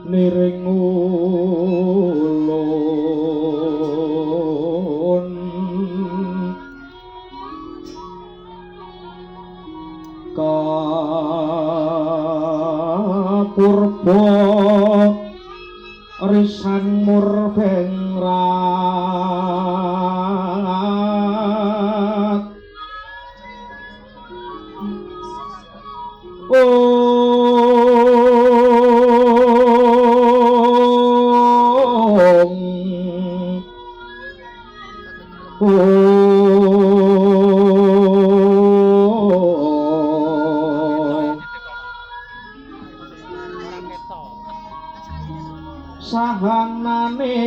Niring ulun kapurba risan murbeng rat sahanane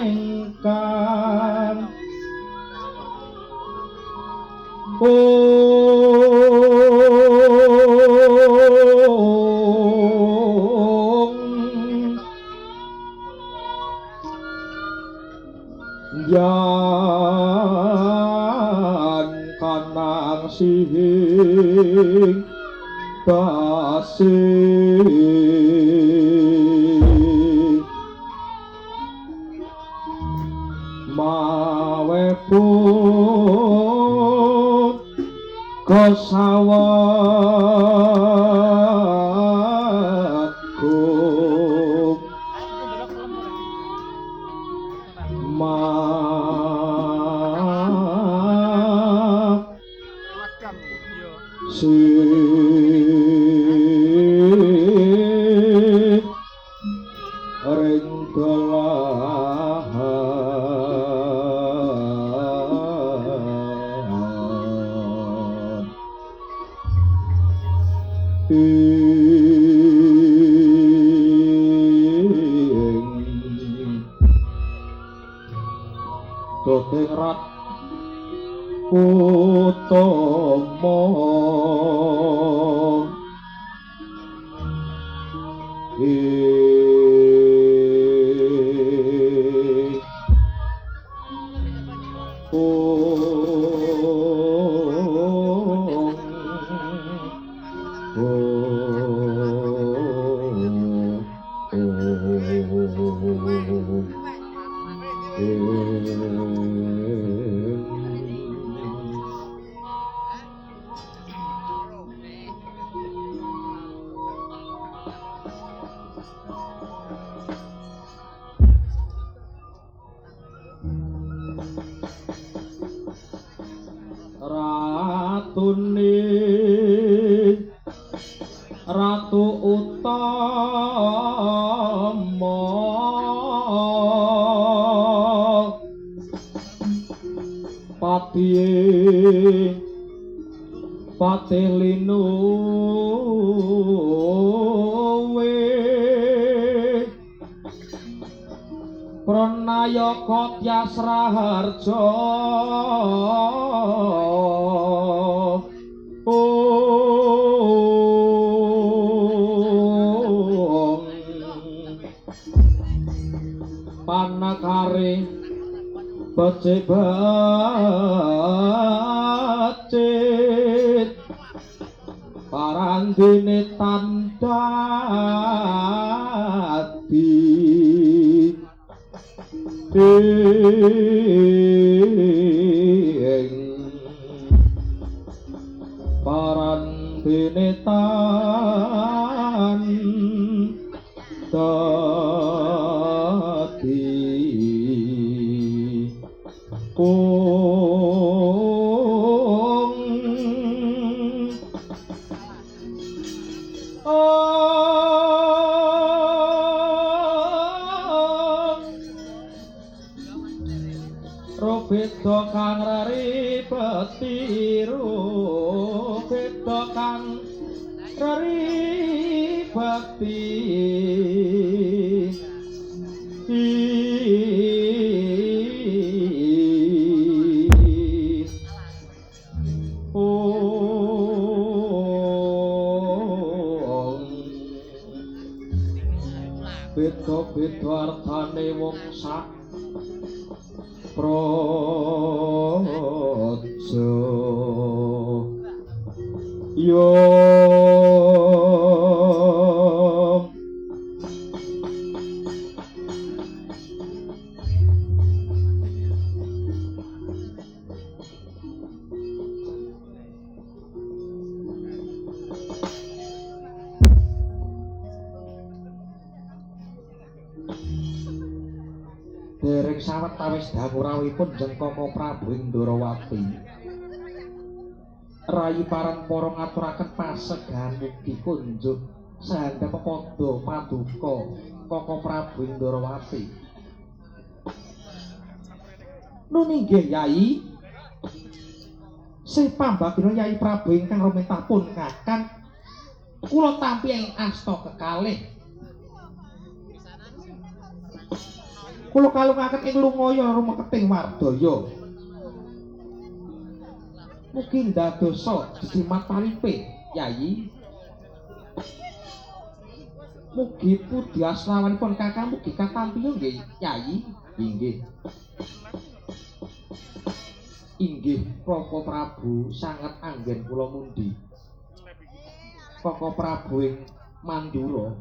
ingkang yan kanang sihing kasih mawe pun kesawaku ma si ring dolahan ing doding rat utama ing Ratune Ratu utama Patihe patih linuwe Pranayaka Tyas Raharja Panakare becik becik parandene tan dadi ing parandene tan dadi kung Rubeda kang reribeti rubeda kang reribeti Beda-beda artane wong sak praja yo. Jroning sawetawis dangu rawuhipun jeng Kaka Prabu ing Ndorowati. Rayi parang para ngaturaken pasegahan mugi kunjuk sahandap pepada paduka Kaka Prabu ing Ndorowati. Nun inggih Yai. Sih pambagina Yai Prabu ingkang rumentah pun Kakang kula tampi ing asta kekalih. Kula kalungaken ing lungaya rumeketing wardaya. Mugi ndadosa jejimat paripe Yai. Mugi pudhi aslawanipun Kakang mugi katampiya nggih Yai. Inggih. Inggih Kaka Prabu sanget anggen kula mundhi. Kaka Prabu ing Mandura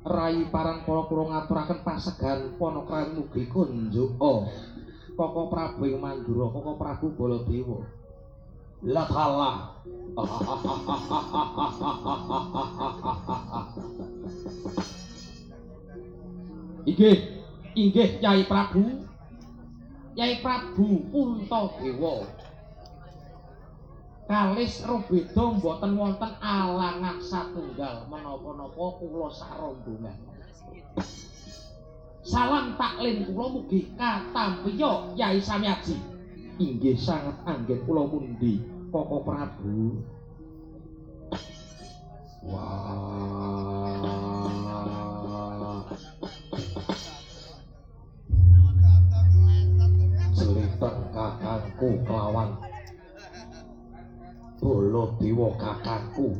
rayi parang para kula ngaturaken pasegahan panakrawi mugi kunjuka. Kaka Prabu ing Mandura, Kaka Prabu Baladewa. La kalah. Inggih, inggih Yai Prabu. Yai Prabu Puntadewa. Kalis rubeda mboten wonten alangan satunggal menapa-napa kula sarombongan. Salam taklim kula mugi katampiya Yai Samyaji. Inggih sanget anggen kula mundhi Kaka Prabu. Wah. Jeliteng kakangku kelawan Baladewa kakangku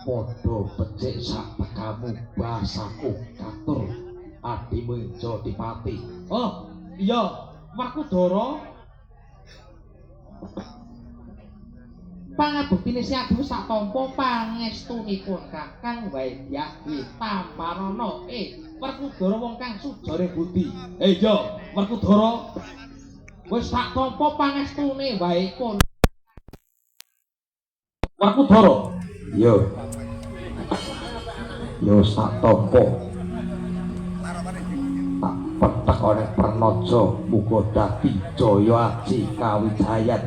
padha becik sak tekamu basaku katur adimu Jatipati. Oh iya Werkudara, pangabektine si adu sak tampa pangestunipun Kakang Wadyah tampanana. Werkudara wong kang sujane budi. Iya Werkudara wis sak tampa pangestune wae pun Werkudara. Iya. Ya sak tampa. Tak petekone Pranaja muga dadi jaya aji kawijayan.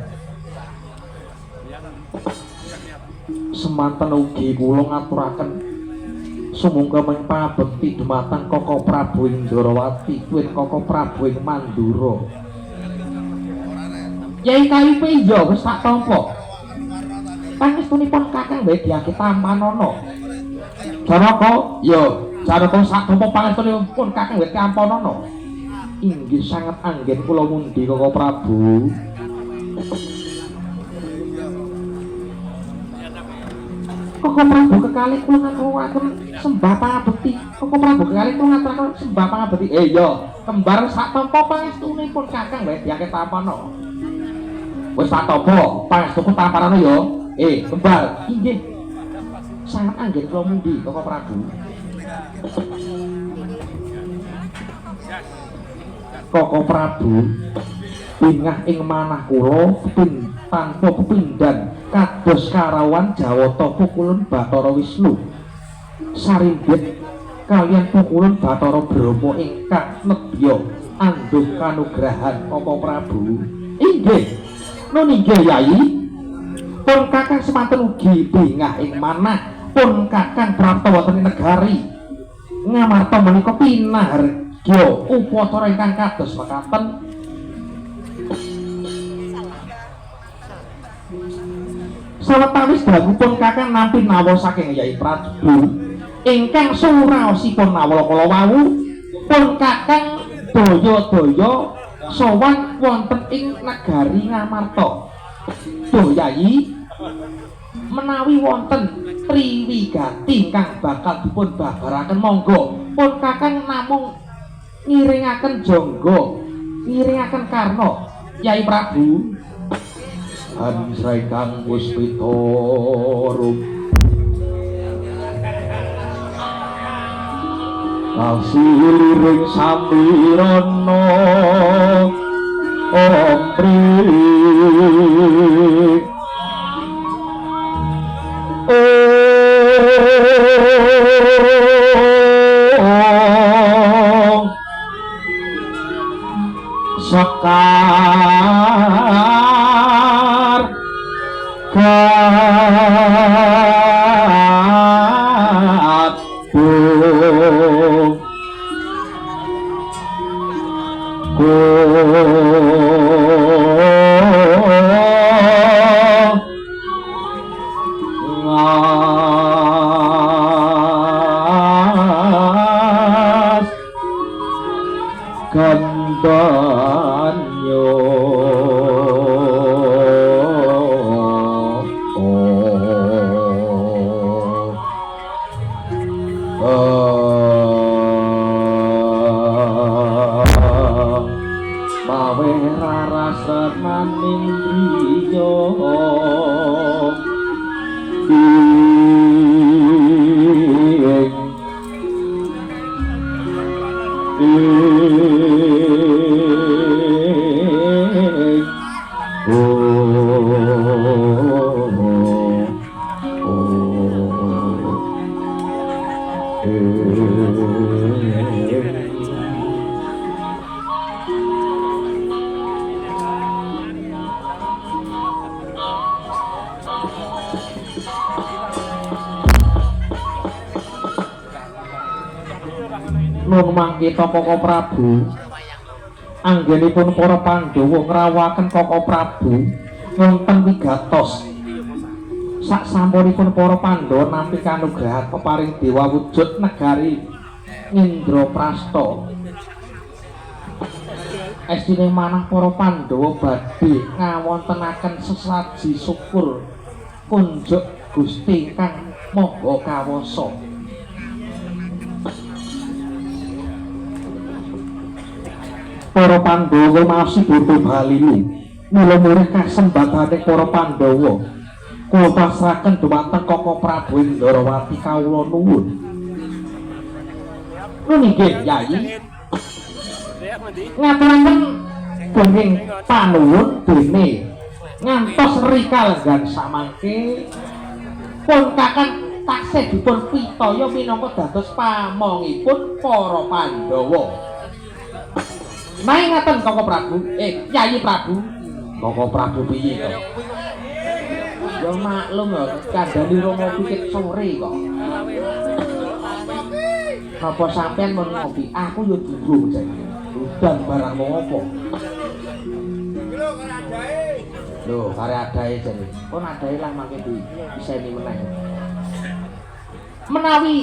Semanten ugi kula ngaturaken sumangga ming pabekti dumateng Kaka Prabu ing Ndorowati kuwin Kaka Prabu ing Mandura. Yai Kayupe iya wis tak tampa. Pangestunipun Kakang Wadyah tampanana. Janaka, ya, Janaka sak tampa pangestunipun Kakang Wadyah tampanana. Inggih sanget anggen kula mundhi Kaka Prabu. Kaka Prabu kekalih kula ngaturaken sembah pangabekti. Kaka Prabu kekalih kula ngaturaken sembah pangabekti. Iya, kembar sak tampa pangestunipun Kakang Wadyah tampanana. Wis tak tampa pangestuku tampanana ya. Kembar. Inggih. Sanget anggen kula mundhi Kaka Prabu. Kaka Prabu bingah ing manah kula tanpa pepindhan kados karawan Jawata pukulun Bathara Wisnu sarimbit kaliyan pukulun Bathara Brahma ingkang nedya andhuh kanugrahan Kaka Prabu. Inggih. Nun inggih Yai. Pun Kakang semanten ugi bingah ing manah pun Kakang prapta wonten ing negari Ngamarta menika pinahargya upacara ingkang kados mekaten. Sawetawis dangu pun Kakang nampi nawa saking Yai Prabu ingkang suraosipun nawala kala wau pun Kakang daya-daya sowan wonten ing negari Ngamarta. Duh Yai, menawi wonten triwigati ingkang bakal dipun babaraken monggo pun Kakang namung ngiringaken jangga, ngiringaken karna Yai Prabu. Hansrai kang puspita rum kasiliring samirana omri oh Sekar gadung ngas gandanyo mawe raras maning griya ing ing oh oh eh. Nun mangkita Koko Prabu, anggenipun para Pandhawa ngrawuhaken Koko Prabu wonten wigatos. Saksampunipun para Pandhawa nampi kanugrahan peparing dewa wujud negari Indraprasta. Estine manah para Pandhawa badhe ngawontenaken sesaji syukur kunjuk Gusti Kang Maha Kawasa. Para Pandhawa maosi bodho balilu mula murih kasembatane para Pandhawa kula pasrahaken dumateng Koko Prabu Indrawati kawula nuwun. Nun inggih Yayi, ngaturaken gunging panuwun dene ngantos rika lenggan samangke pun kakang taksih dipun pitaya minangka dados pamongipun para Pandhawa. Nae ngaten Koko Prabu, Yayi Prabu. Koko Prabu piye to? Ya maklum ya, kandhani rong ngopi ket sore kok. Napa sampean mun ngopi? Aku ya durung jane. Udan barang mau ngopo? Lho, kare adahe jane. Kon adahe lah mangke di iseni meneh. Menawi